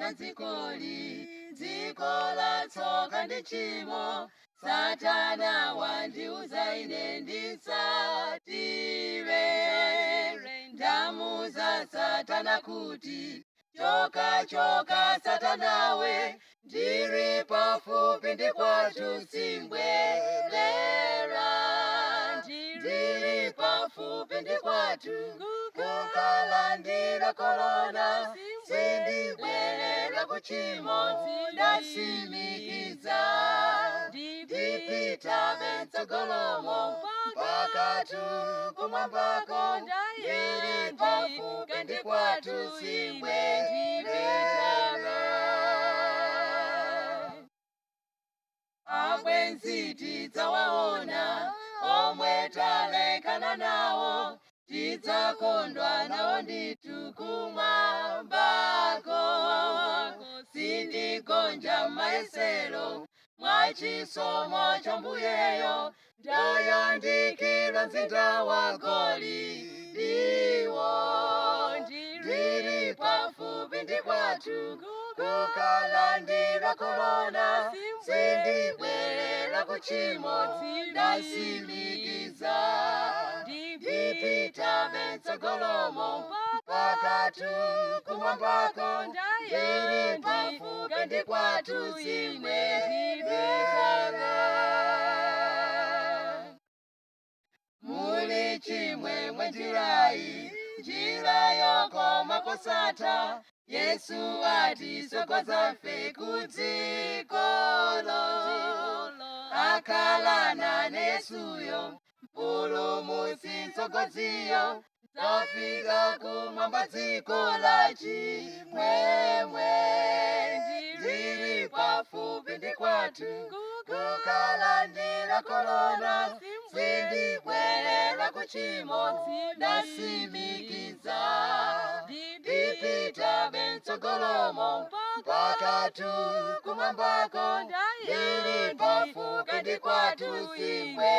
Ndikayenda dzikoli, dziko la tsoka ndi tchimo, Satana wandiuza ine nditsatire. Ndamuuza Satana kuti, "Choka, choka Satanawe, ndiri pafupi ndi kwathu, simbwerera. Ndiri pafupi ndi kwathu kukalandira korona, sindibwerera kuchimo, ndasimikiza. Ndipita mtsogolomo mpakatu kumwambako, ndiri pafupi ndi kwathu, simbwerera." Abwenzi tidzawaona omwe talekana nawo, tidzakondwa nawo ndithu kumwambako. Sindigonja mayesero, mwachisomo cha Mbuyeyo ndayandikira mzinda wa golidiwo. Ndiri pafupi ndi kwathu kukalandira korona, sindibwerera kuchimo, ndasimikiza. Ndipita mtsogolomo mpakatu kumwambako, ndiri pafupi ndi kwathu, simbwerera. Muli chimwemwe njirayi, njira yokoma kosatha, Yesu atisogoza fe kudzikolo. Akhala nane Yesuyo, Mpulumutsi mtsogoziyo, tafika kumwamba, dziko la chimwemwe. Ndiri pafupi ndi kwathu kukalandira korona, sindibwerera kuchimo, ndasimikiza. Ndipita mtsogolomo mpakatu kumwambako, ndiri pafupi ndi kwathu, simbwerera.